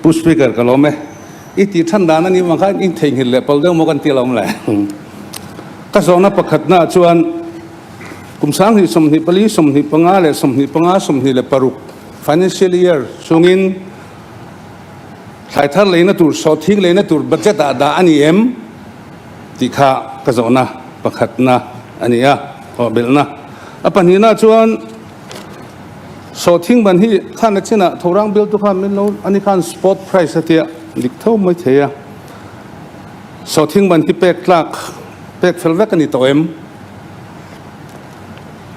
Pu Speaker ka lawm e. I tih than dan a nih vang khan in theihnghilh leh pal deuh maw kan ti alawm le. Ka zawhna pakhatnaah chuan kum 2024, 25 leh 25, 26 financial year chungin thlai thar leina tur, sawhthing leina tur budget ah dah a ni em tih kha ka zawhna pakhatna a ni a, aw belhna. A pahnihnaah chuan Sawhthing ban hi khan a chinah Thorang bialtu khan min lo ani khan spot price a tia dik tho mai thei a. Sawhthing ban hi pek tlak pek fel vek a ni tawh em?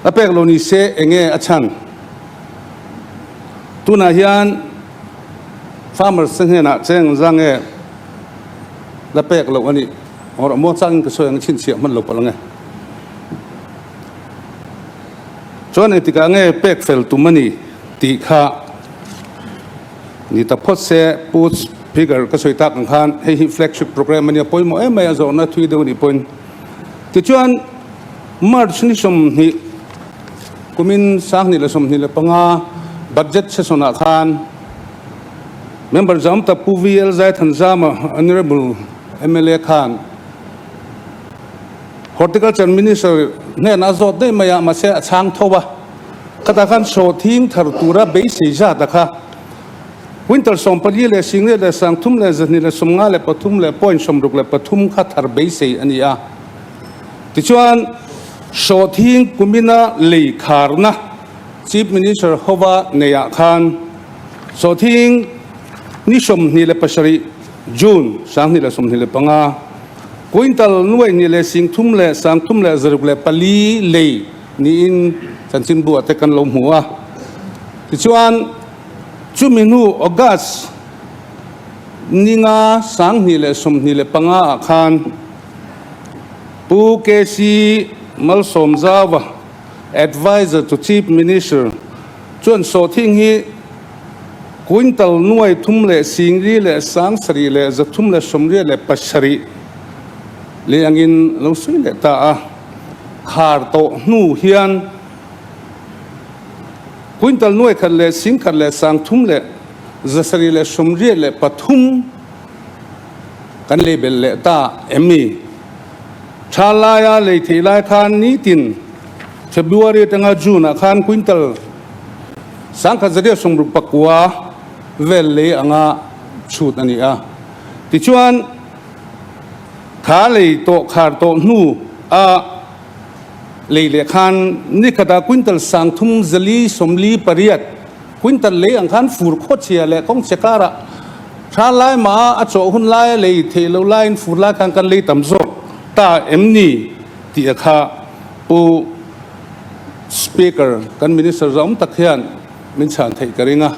A pek lo ni se enge a chhan? Tunah hian farmers te hnenah cheng za nge la pek loh a nih? Awrh maw changin ka sawi ang chhinchhiah hman lo palh ang e. Chuan engtikah nge pek fel tum a ni tih kha ni ta phawt se, Pu Speaker ka sawi tak ang khan hei hi flagship programme a nia pawimawh em mai a, zawhna thui deuh a nih pawhin. Tichuan March ni 20 kumin 2025 budget session ah khan member zam tak Pu VL Zaithanzama Honourable mla khan Horticulture Minister hnenah a zawt daih mai a, mahse a chhang tho a. Khatah khan sawhthing thar tura beisei zat a kha. Quintal 14 leh 10 leh 30 leh 253 leh point 63 kha thar beisei a ni a. Tichuan, sawhthing kumina lei kharna Chief Minister hova neiah khan sawhthing ni 27 June 2025, Quintal nuaihnih leh 30 leh 30 leh 64 lei niin chanchinbu ah te kan lo hmu a. Tichuan, chumi hnu August ninga 2025 ah khan Pu KC Malsawmzaua, Adviser to Chief Minister, chuan sawhthing hi Quintal nuai thum leh 40 leh 7 leh 387 leh angin lo sawi leh ta a. Khar tawh hnu hian quintal nuai khat leh 10 leh 30 leh 783 kan lei belh leh ta em ni? Tha laia lei theih lai khan nitin February atanga June ah khan quintal 1169 vel lei anga chhut a ni a. Tichuan, kha lei tawh khar tawh hnu a lei leh khan ni khatah quintal 3448 quintal lei ang khan fur khawchhia leh kawng chhe karah tha lai mah a chawh hun laia lei theih loh laiin fur lai khan kan lei tam zawk ta em ni tih a kha Pu Speaker, kan Minister zawm tak hian min chhan theih ka ring a,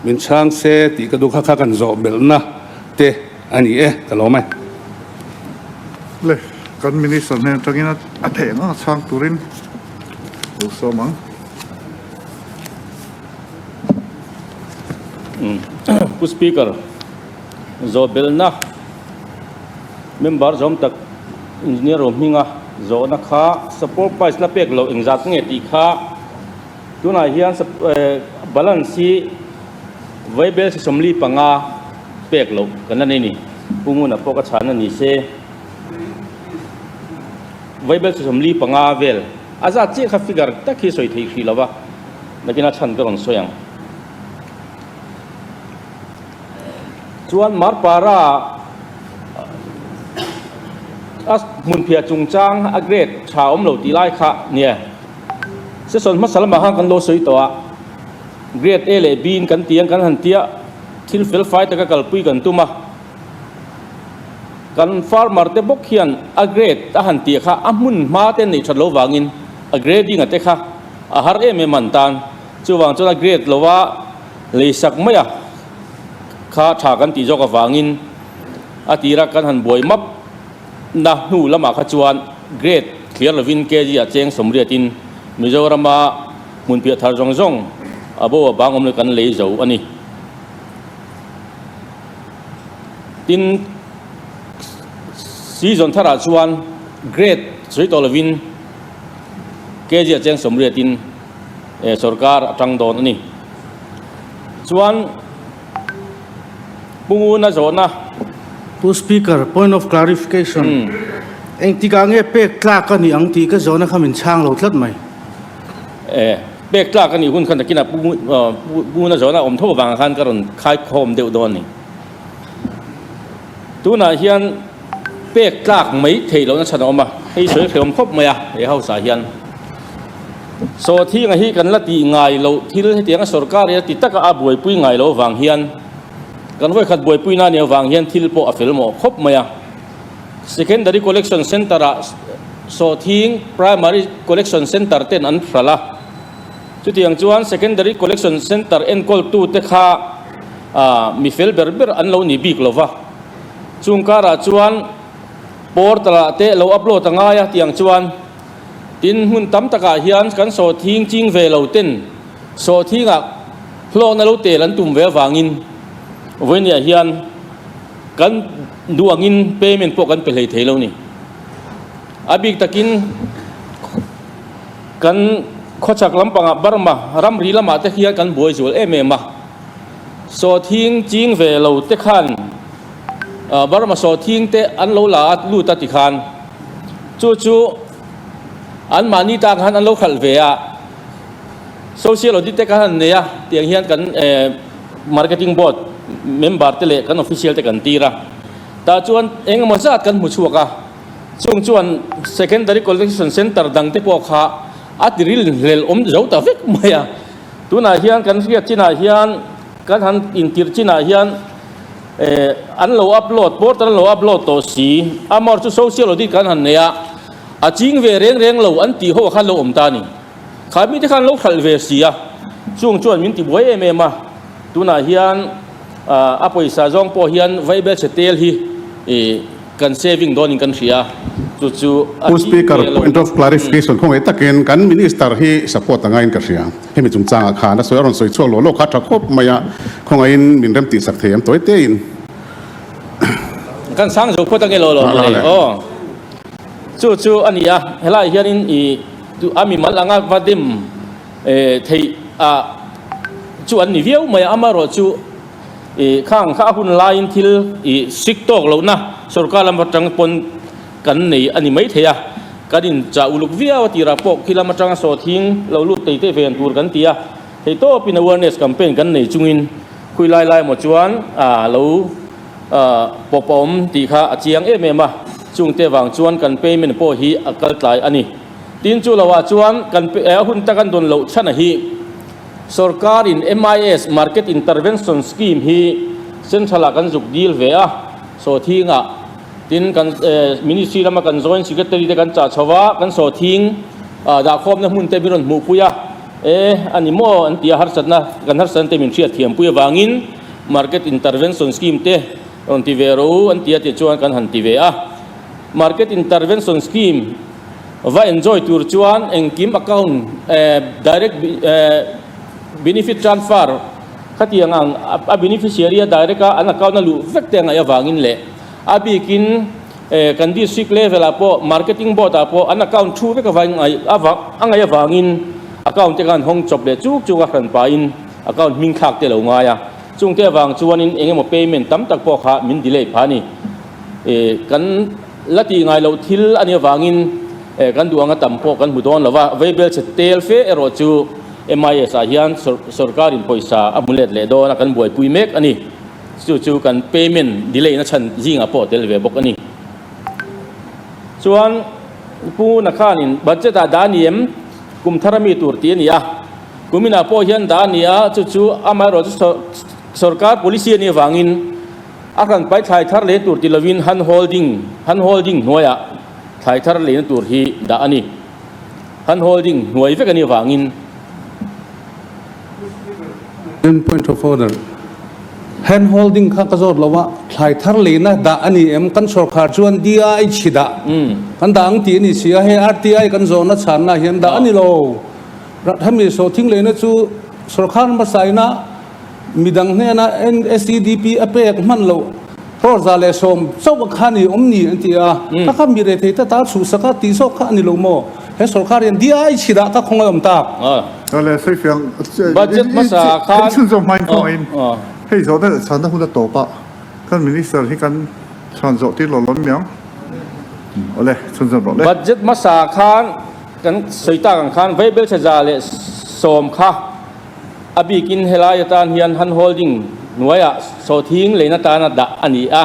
min chhang se tih ka duh kha kha kan zawh belhna te a ni e, ka lawm e. Le, kan Minister hnen atangin a theih ang ang a chhang turin lo sawm ang. Pu Speaker, zawh belhna member zawm tak Engineer Rohminga zawhna kha support price la pek loh engzat nge tih kha tunah hian balance hi vaibel si 45 pek loh kan la nei ni. Pu Nguna pawh ka chhan a ni se vaibel si 45 vel a zat chiah kha figure tak hi sawi theih hrih lo va, nakin a chhan ka rawn sawi ang. Chuan Marpara a hmunphiah chungchang a grade tha awm lo tih lai kha nia. Session hmasa lamah khan kan lo sawi tawh a, grade A leh B in kan ti ang kan han tia thil fel fai taka kalpui kan tum a. Kan farmer te bawk hian a grade a han tih kha a hmun hma te neih that lo vangin a grading a te kha a har em em an tan. Chuvang chuan a grade lova lei sak mai a kha tha kan tih zawk avangin a tira kan han buai map na hnu lamah kha chuan grade clear lovin kg ah cheng 80 in Mizorama hmunphiah thar zawng zawng a bo a bang awm lo kan lei zo a ni. Tin, season tharah chuan grade sawi tawh lovin kg ah cheng 80 in sorkar a tang dawn a ni. Chuan. Pu Nguna zawhna. Pu Speaker, point of clarification, engtikah nge pek tlak a nih ang tih ka zawhna kha min chhang lo tlat mai. E, pek tlak a nih hun khan takinah Pu Nguna zawhna awm tho avangah khan ka rawn khaikhawm deuh dawn a ni. Tunah hian pek tlak mai theih lohna chhan a awm a, hei sawi hrehawm khawp mai a, he house ah hian. Sawthinga hi kan la tih ngai loh thil hetianga sorkar in a ti taka a buaipui ngai loh avang hian kan vawikhat buaipui na nih avang hian thil pawh a fel mawh khawp mai a. Secondary Collection Centre ah Sawthing Primary Collection Centre ten an hralh a, chutiang chuan Secondary Collection Centre enkawltu te kha mi fel ber ber an lo ni bik lova, chung karah chuan portal ah te lo upload a ngai a tiang chuan Tin, hmun tam takah hian kan sawhthing ching ve lo ten sawhthingah hlawkna lo tel an tum ve avangin vawinia hian kan duh angin payment pawh kan pe hlei thei lo ni. A bik takin kan khawchhak lampangah Burma ramri lamah te hian kan buai zual em em a, sawhthing ching ve lo te khan Burma sawhthing te an lo la a lut a tikhan Chu chu anmahni tan khan an lo khalh ve a, social audit te khan an nei a, tiang hian kan marketing board member te leh kan official te kan tir a, tah chuan eng emaw zat kan hmu chhuak a, chung chuan secondary collection centre dang te pawh kha a ti ril hlel awm zo ta vek mai a, tunah hian kan hriat chinah hian kan han intirh chinah hian. An lo upload, portal an lo upload tawh si, amor chu social audit kan han nei a, a ching ve reng reng lo an tih ho khan lo awm ta a ni. Kha mite khan lo hralh ve si a, chung chuan min ti buai em em a, tunah hian a pawisa zawng pawh hian vaibel chhe tel hi kan saving dawnin kan hria a, chu chu a Pu ching Speaker, ve lo. point of clarification khawngaih takin kan Minister hi support a ngaiin ka hria. Hemi chungchangah khan a sawi a rawn sawi chhuak lawh lawk kha a tha khawp mai a, khawngaihin min rem tihsak thei ang tawi tein. Kan sang zo phawt ange lo lo mawle aw. Chu chu a ni a, helaiah hianin i a mimal anga va dem theih a chu an ni viau mai a, amaherawh chu i khang kha a hun laiin thil i sik tawk lohna sorkar lam atang pawn kan nei a ni maithei a, kan inchah uluk viau a tirah pawh khi lam atanga sawthing lo lut tei te ven tur kan ti a, hei tawpin awareness campaign kan nei chungin khui lai lai maw chuan a lo pawp a awm tih kha a chiang em em a, chungte vang chuan kan payment pawh hi a kal tlai a ni. Tin chu loah chuan kan a hun tak an dawn loh chhan a hi sorkarin MIS, Market Intervention Scheme, hi central ah kan zuk dil ve a, sawthingah Tin, kan Ministry lama kan Joint Secretary te kan chah chho a, kan sawhthing dahkhawmna hmun te min rawn hmuhpui a, e, a ni maw an ti a, harsatna, kan harsatna te min hriatthiampui avangin Market Intervention Scheme te rawn ti ve rawh u an ti a tih chuan kan han ti ve a. Market Intervention Scheme va enjoy tur chuan engkim account direct benefit transfer khatiang ang a beneficiary a direct a an account a luh vek te a ngaih avangin leh A bikin kan district level ah pawh marketing board ah pawh an account thu vek avang a ngaih avangin account te khan hawng chawp leh chuk chuk a hran pahin account hming thlak te lo ngai a, chungte avang chuanin eng emaw payment tam tak pawh kha min delay phah a ni. Kan la tih ngai loh thil a nih avangin kan duh anga tam pawh kan hmu dawn lo va, veibel chhe tel fe erawh chu MIS ah hian sorkarin pawisa a hmu let leh dawn a kan buaipui mek a ni. Chu chu kan payment delay na chhan zingah pawh tel ve bawk a ni. Chuan Pu Nguna khanin budget ah dah a ni em? Kum thar a mi tur tih a ni a. Kum inah pawh hian dah a ni a, chu chu amaherawh chu sorkar policy a nih avangin a hran pai thlai thar leh tur ti lovin hand holding, hand holding hnuaiah thlai thar lehna tur hi dah a ni. Hand holding hnuai vek a nih avangin. Point of order. Hand holding kha ka zawt lo a, thlai thar leina dah a ni em? Kan sorkar chuan DI chhi dah kan dah ang tih a ni si a, hei RTI kan zawhna chhanna hian dah a ni lo. Hemi sawhthing leina chu sorkar hmasaina midang hnena NSEDP a pek hman loh 110 chauh a kha ni awm ni an ti a, kha kha mi rethei ta ta chhuhsak a tih zawk kha a ni lo maw? He sorkar hian DI chhi dah ka khawngaih awm tak. Awle sawifiang Budget hmasa khan chhunzawm hmain khawngaih in hei zawhna leh chhanna hun a tawp a. Kan Minister hi kan chhan zawh tir lo lawm miang. Awle, chhunzawm rawh le. Budget hmasa khan kan sawi tak ang khan Vaibelchhe 110 kha a bikin helai atan hian hand holding hnuaiah sawhthing leina tana dah a ni a.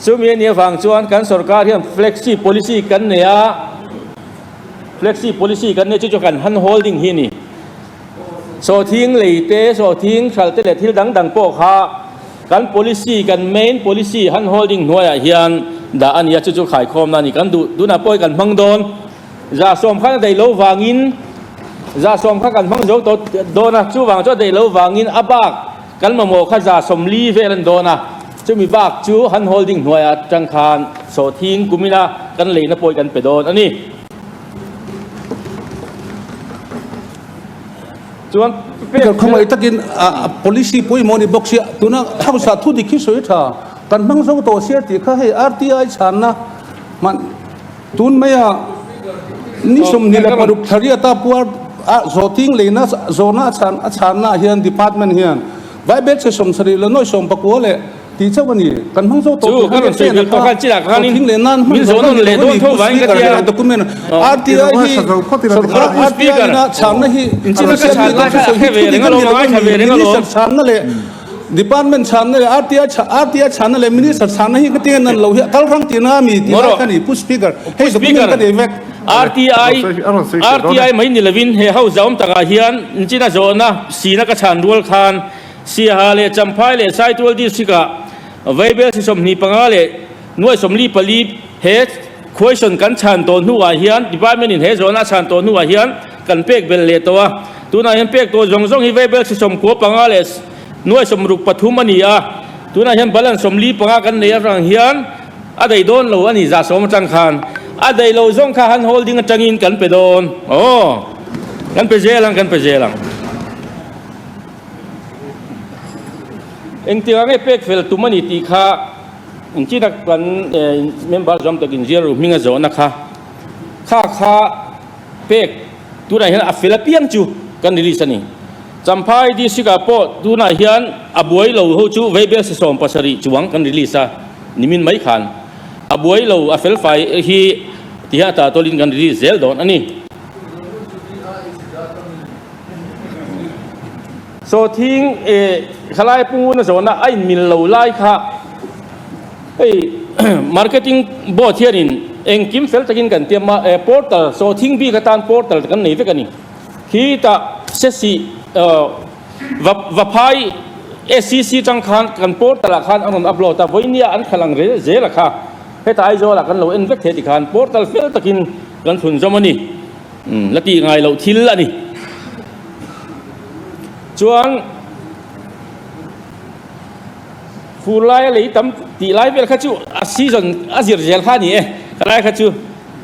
Chumi a nih avang chuan kan sorkar hian flexi policy kan nei a, flexi policy kan nei chu chu kan hand holding hi a ni. Sawhthing lei te, sawhthing hralh te leh thil dang dang pawh kha kan policy, kan main policy hand holding hnuaiah hian dah a ni a, chu chu khaikhawmna a ni. Kan duh tunah pawh hi kan hmang dawn. 110 khan a daih lo vangin 110 kha kan hmang zo tawh dawn a, chuvang chu a daih lo vangin a bak kan mamawh kha 140 vel a ni dawn a, chumi bak chu hand holding hnuaiah atang khan sawhthing kumina kan leina pawh hi kan pe dawn a ni. Chuan pek Ka khawngaih takin a policy pawimawh a ni bawk sia, tuna hausa thu dik hi sawi tha kan hmang zo tawh sia tih kha hei RTI chhanna hman tun maia ni 26 thariata puar a zawhting leina zawhna a chhan a chhanna ah hian department hian Vaibelchhe 70 leh nawi 19 leh tih chauh a ni. Kan hmang zo tawh Chu tih ka rawn sawi kha bil tawh khan chinah khan in zawhting leh nan hman min zo zawh nawn a leh ni lo dawn a ni. tho Pu vangin ka Speaker tia. hian document RTI hi Sorkar Pu RTI Speaker ina chhanna hi in chinah ka chhan lai kha a hre ve reng alawm a ngaithla ve reng alawm. Minister chhanna leh Department chhanna leh RTI RTI chhanna leh Minister chhanna hi ka tinge nan lo hi a kal rang tihna a mi tih lai kha a ni Pu Speaker. Hei document ka nei vek. RTI RTI mai ni lovin he house awm takah hian inchina zawhna sina ka chhan rual khan Siaha leh Champhai leh Saitual district ah Vaibel si 25 leh nuai 44 he question kan chhan tawh hnuah hian department in he zawhna a chhan tawh hnuah hian kan pek belh leh tawh a. Tunah hian pek tawh zawng zawng hi Vaibel si 95 leh nuai 63 a ni a. Tunah hian balance 45 kan nei avang hian A daih dawn lo a ni 110 atang khan a daih lo zawng kha han holding atangin kan pe dawn aw kan pe zel ang kan pe zel ang. Engtiang nge pek fel tum a ni tih kha engtin a kan member zawm tak inzial ru hminga zawhna kha kha kha pek tunah hian a fel apiang chu kan release a ni. Champhai district ah pawh tunah hian a buai lo ho chu Vaibel 70 chuang kan release a, nimin mai khan a buai lo a fel fai hi tihian a tah tawlin kan release zel dawn a ni. Sawhthing eh khalai punguna zawhna a inmil lo lai kha hei marketing board hianin engkim fel takin kan tiam a, eh portal sawhthing bik atan portal kan nei vek a ni. Khi tah Sesi va Vaphai SCC tang khan kan portal ah khan an rawn upload a, vawinia an khalh ang rel zel a kha. Heta Aizawl ah kan lo en vek thei ti khan portal fel takin kan thlun zawm a ni. La tih ngai loh thil a ni. Chuan fur laia lei tam tih lai vel kha chu a season a zir zel kha a ni e. Ka lai kha chu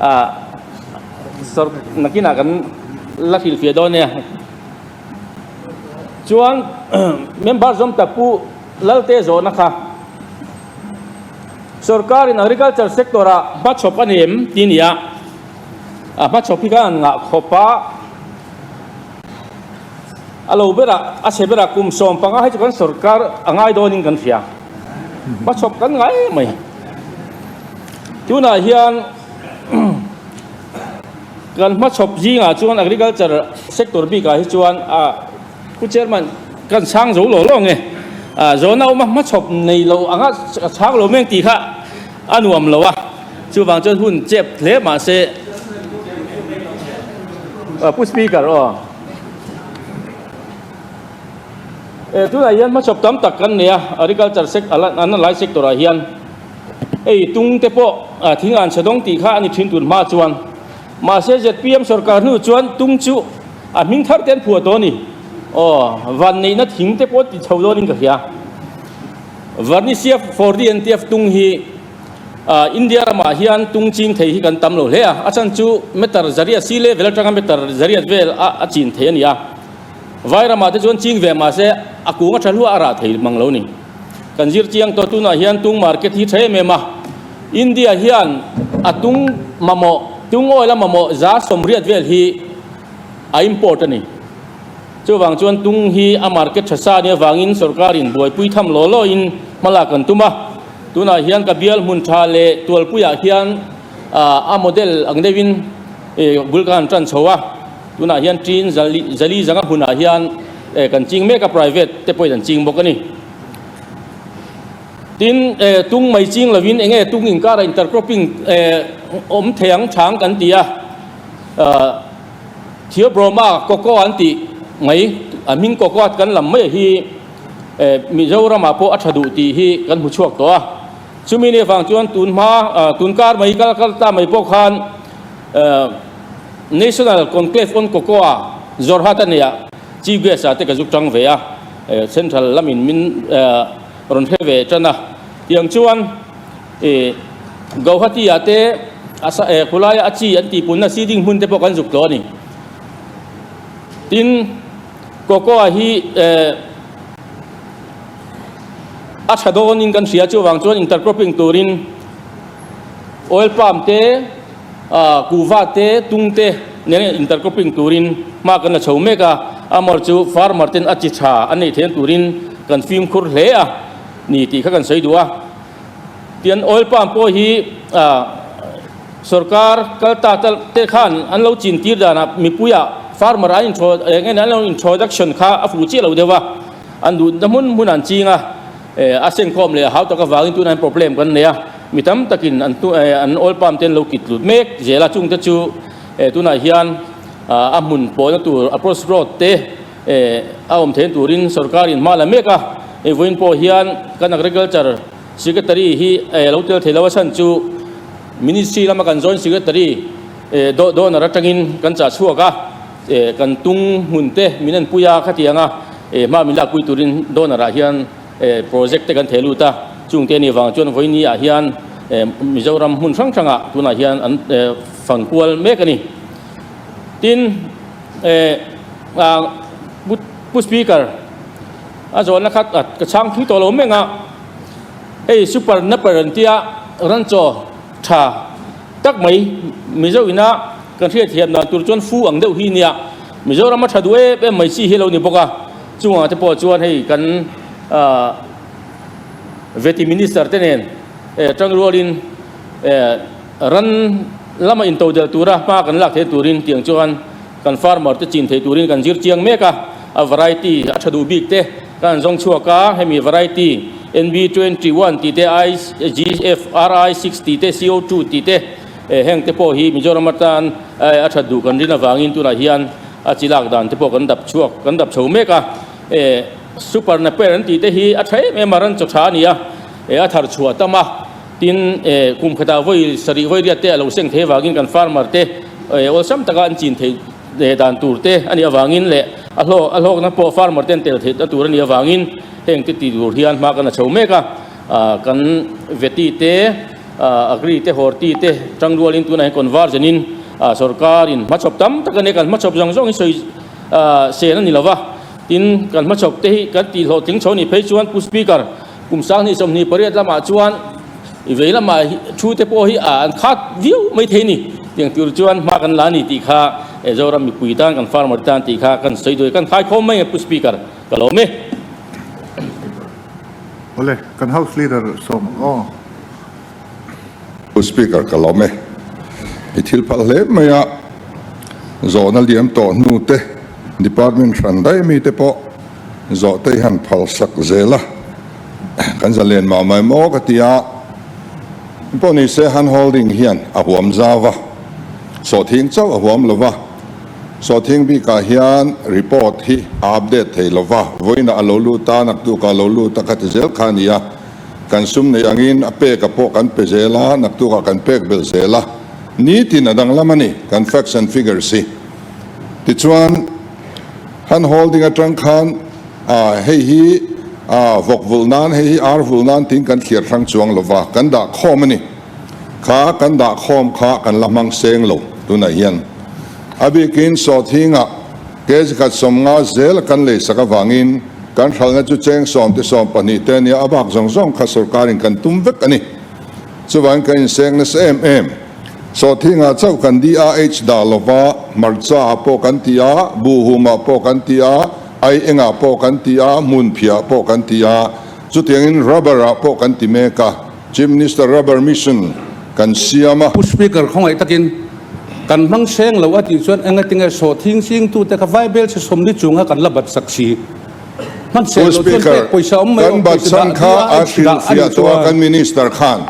ah. Sir, nakinah kan la hrilhfiah dawn nia. Chuan member zawm tak Pu Lalte zawhna kha sorkarin agriculture sector ah hmachhawp a ni em tih a ni a, a hmachhawp hi khan an ngah khawp a, a lo berah a chhe berah kum 15 hei chu kan sorkar a ngai dawnin kan hria, hmachhawp kan ngai em mai. Tunah hian Kan hmachhawp zingah chuan agriculture sector bikah hi chuan a Pu Chairman kan chhang zo lo lo nge a zawhna awm a hmachhawp nei lo anga a chhang lo meng tih kha a nuam lo a chuvang chuan hun chep hle mahse Pu Speaker aw e tunah hian hmachhawp tam tak kan nei a agriculture an lai sector ah hian. Hei tung te pawh thing an chhe dawng tih kha a ni thin tun hma chuan. Mahse zpm sorkar hnu chuan tung chu a hming thar te an phuah tawh a ni. Aw, vanneihna thing te pawh ti chho dawnin ka hria. Varnisia 4D NTF tung hi India ramah hian tung ching thei hi kan tam lo hle a. A chhan chu meter zariat sea level atanga meter zariat vel a chin thei a ni a. Vai ramah te chuan ching ve mahse a kung a tha hluah a rah thei mang lo ni. Kan zir chiang tawh tunah hian tung market hi tha em em a, India hian a tung mamawh, tung oil a mamawh 80% vel hi a import a ni. Chuvang chuan tung hi a market tha sa nia vangin sorkarin buaipui tham law law in hma Hmalak kan tum a, tunah hian ka bial hmun tha leh tualpuiah hian a model ang deuhin bul ka han tan chho a, tunah hian tin zali zanga hmunah hian kan ching mek a, private te pawhin an ching bawk a ni. Tin, tung mai ching lovin eng nge tung inkara intercropping awm thei ang chang kan ti a, Theobroma cocoa an tih mai, a hming cocoa kan lam mai hi Mizoramah pawh a tha duh tih hi kan hmu chhuak tawh a. Chumi ni avang chuan tun hma, tun kar mai kal kal ta mai pawh khan National Conclave on Cocoa Jorhat a nia Chief Guest ah te ka zuk tang ve a, Central lamin min rawn hre ve tan a. Tiang chuan Guwahati ah te khulaia a chi an tihpunna seeding hmun te pawh kan zuk tawh a ni. Tin, Cocoa hi a tha dawnin kan hria chuvang chuan intercropping turin oil palm te, kuhva te, tung te nen intercropping turin hma kan la chho mek a, amawr chu farmer ten a chi tha an neih theihna turin kan fimkhur hle a ni tih kha kan sawi duh a. Tian oil palm pawh hi sorkar kal ta te khan an lo chin tir danah mipuiah farmer an intro eng nge an lo introduction kha a fuh chiah lo deuh a, an duhna hmun hmun an ching a, a senkhawm leh a hau tak avangin tunah hian problem kan nei a, mi tam takin an an oil palm te an lo kit tlut mek zel a, chungte chu tunah hian a hmun pawhna tur approach road te a awm theihna turin sorkarin hma la mek a, hei vawiin pawh hian kan agriculture Secretary hi lo tel thei lo a chhan chu Ministry lama kan Joint Secretary donor atangin kan chah chhuak a, kan tung hmun te min en pui a, khatianga hma min lakpui turin donor ah hian project te kan theh lut a, chungte a nih vang chuan vawiini ah hian Mizoram hmun hrang hrangah tunah hian an fang kual mek a ni. Tin, Pu Speaker, a zawhna kha ka chhang thui tawh lo meng a, hei super napper an tia ranchaw tha tak mai Mizo ina kan hriat thiam dan tur chuan fu ang deuh hi nia, Mizoram a tha duh em em mai chi hi lo ni bawk a, chungah te pawh chuan hei kan Veti Minister te nen tangrualin ran lama intodelh tura hma kan lak theih turin tiang chuan Kan farmer te chin thei turin kan zir chiang mek a, a variety a tha duh bik te kan zawng chhuak a, hemi variety NB 21 tih te, IGFRI 6 tih te, CO2 tih te heng te pawh hi Mizoram atan a that duh kan rin avangin tunah hian a chi lak dan te pawh kan dap chhuak kan dap chho mek a, super naper an tih te hi a tha em em a, ran chaw tha a ni a, a thar chhuah tam a. Tin, kum khatah vawi sarih vawi riat te a lo seng thei avangin kan farmer te awlsam taka an chin theih dan tur te a nih avangin leh a hlawk a hlawkna pawh farmer ten tel theihna tur a nih avangin heng te ti tur hian hma kan la chho mek a. Kan veti te, agri te, horti te tangrualin tunah hian conversion in sorkarin hmachhawp tam tak a nia, kan hmachhawp zawng zawng hi sawi sen a ni lova. Tin, kan hmachhawp te hi kan tihhlawhtling chho nih phei chuan Pu Speaker, Kum 2028 lamah chuan i vei lamah thu te pawh hi a an khat viau mai thei ni. Tiang tur chuan hma kan la a ni tih kha Zoram mipui tan kan farmer tan tih kha kan sawi duai kan khaikhawm mai a Pu Speaker ka lawm e. Awle, kan House Leader sawm ang aw. Pu Speaker ka lawm e. I thil phal hle mai a, zawhna liam tawh hnu te Department hran daih mi te pawh zawh te hi han phal sak zel a, kan zalen mah mai maw ka ti a, pawh ni se hand holding hian a huam zau a, sawhthing chauh a huam lo va, sawhthing bikah hian report hi a update thei lo va, vawiinah a lo lut a, naktukah a lo lut a ka ti zel kha a ni a, kan sum neih angin a pek a pawh kan pe zel a, naktukah kan pek belh zel a, nitin a danglam a ni kan facts and figures hi. Tichuan. Hand holding atang khan hei hi vawk vulh nan, hei hi ar vulh nan tiin kan thliar hrang chuang lo va, kan dah khawm a ni. Kha kan dah khawm kha kan la hmang seng lo tunah hian. A bikin sawhthingah kg khat 50 zel a kan lei sak avangin kan hralhna chu cheng 10 te 12 te a nia, a bak zawng zawng kha sorkarin kan tum vek a ni. Chuvangin kan inseng nasa em em. Sawhthingah chauh kan DRH dah lova, hmarcha ah pawh kan ti a, buhhumah pawh kan ti a, aiengah pawh kan ti a, hmunphiah pawh kan ti a. Chutiangin rubber ah pawh kan ti mek a, Chief Minister Rubber Mission kan siam a. Pu Speaker khawngaih takin kan hmang seng lo a tih chuan engatinge sawhthing chingtute kha vaibel chhe sawmli chunga kan la bat sak si. Hman Pu seng lo chuan Speaker, pek pawisa awm mai kan awm bat pawisa chhan dah kha tia a a dah a hrilhfiah nih tawh a chuan. kan Minister khan.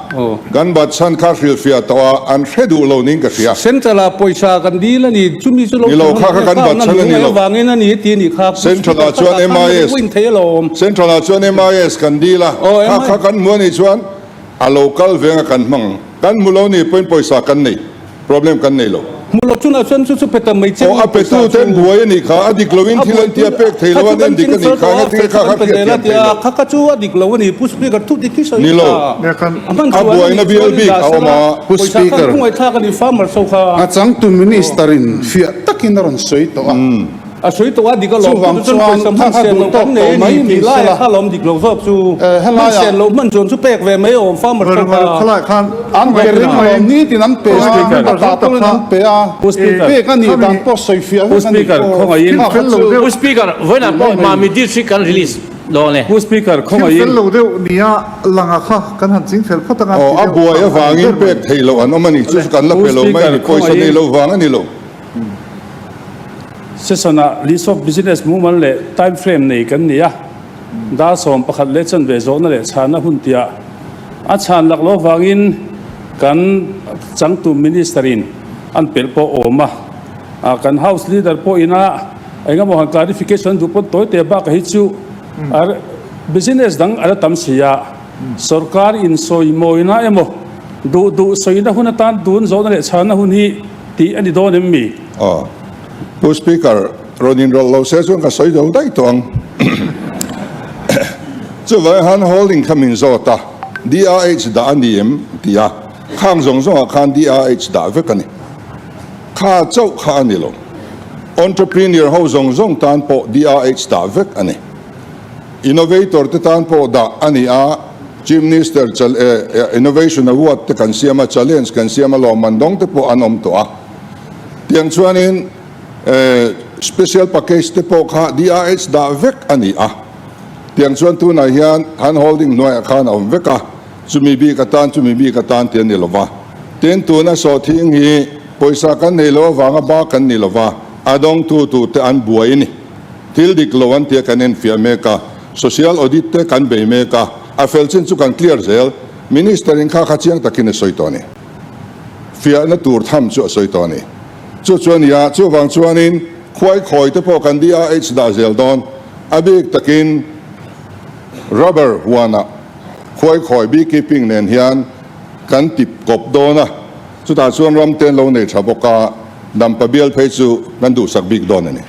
Kan bat chhan kha hrilhfiah tawh a an hre duh lo ning ka hria. Central ah pawisa kan dil a ni, chumi chu lo Ni lo kha kha kan bat chhan a ni lo. Vangin a ni ti a nih kha. Central ah chuan MIS, Central ah chuan MIS kan dil a, kha kha kan hmu a nih chuan a lo kal veng a kan hmang. Kan hmu lo nih pawhin pawisa kan nei. Problem kan nei lo. Hmu lo chunah chuan chu chu pe ta mai che Aw a petu ten buai a nih kha, a dik loin thil an tia pek thei lo a nen dik a nih kha, enga tinge kha kha hriat thiam thei lo. Kha kha chu a dik lo a ni, Pu Speaker thu dik hi sawi Ni lo. A A buaina bial bik a awm a. Pu Speaker, a changtu Minister in fiah takin a rawn sawi tawh a. A sawi tawh a dik alawm, Chuvang chu chuan chuan pawisa hman kha kha sen duh loh tawk kan nei tawh a mai ni ni tih lai sela. a kha lawm dik lo zawk chu. Helai Hman ah. sen loh hman chuan chu pek ve mai awm farmer ho kha. An pe ring alawm, nitin an pe a, a tah pawhin an pe a, pek a nih dan pawh sawi fiah vek a ni. Kha kha chu. Pu Speaker, vawiinah pawh Mami District kan release dawn e. Pu Speaker, Thil fel lo deuh nia langa kha kan han ching fel phawt anga Aw, a buai avangin pek theih loh an awm a ni, chu chu kan la pe lo mai a ni, pawisa nei lo vang a ni lo. Session-ah list of business mumal leh time frame nei kan ni a, dar 11 leh chanve zawhna leh chhanna hun tiah a chhan lak loh vangin kan changtu Minister-in an pelh pawh awm a, kan House Leader pawhin a engemaw han clarification duh pawn tawi teh bakah hi chu business dang a la tam si a, sorkar insawimawina emaw duh duh sawina hun atan tun zawhna leh chhanna hun hi Tih a ni dawn em mi? Aw. Pu Speaker, rawn inrawlh lo se chuan ka sawi zo daih tawh ang. Chuvangin han holding kha min zawt a, DRH dah a ni em? ti a, khang zawng zawngah khan DRH dah vek a ni. Kha chauh kha a ni lo. Entrepreneur ho zawng zawng tan pawh DRH dah vek a ni. Innovator te tan pawh dah a ni a, Chief Minister Innovation Award te kan siam a, challenge kan siam a, lawmman dawng te pawh an awm tawh a. Tiang chuanin Special Package te pawh kha DRH dah vek a ni a. Tiang chuan tunah hian hand holding hnuaiah khan a awm vek a, chumi bik atan chumi bik atan ti a ni lova. Tin, tuna sawhthing hi pawisa kan nei lo avanga ba kan ni lova, a dawngtu turte an buai a ni. Thil dik lo an tia kan enfiah mek a, social audit te kan bei mek a, a fel chin chu kan clear zel. Minister in kha kha chiang takin a sawi tawh a ni. Fiahna tur tham chu a sawi tawh a ni. Chu chu a ni a, chuvang chuanin khuai khawi te pawh kan DRH dah zel dawn. A bik takin rubber huanah khuai khawi beekeeping nen hian kan tip kawp dawn a, chutah chuan ram te an lo nei tha bawk a, Dampa bial phei chu kan duhsak bik dawn a ni.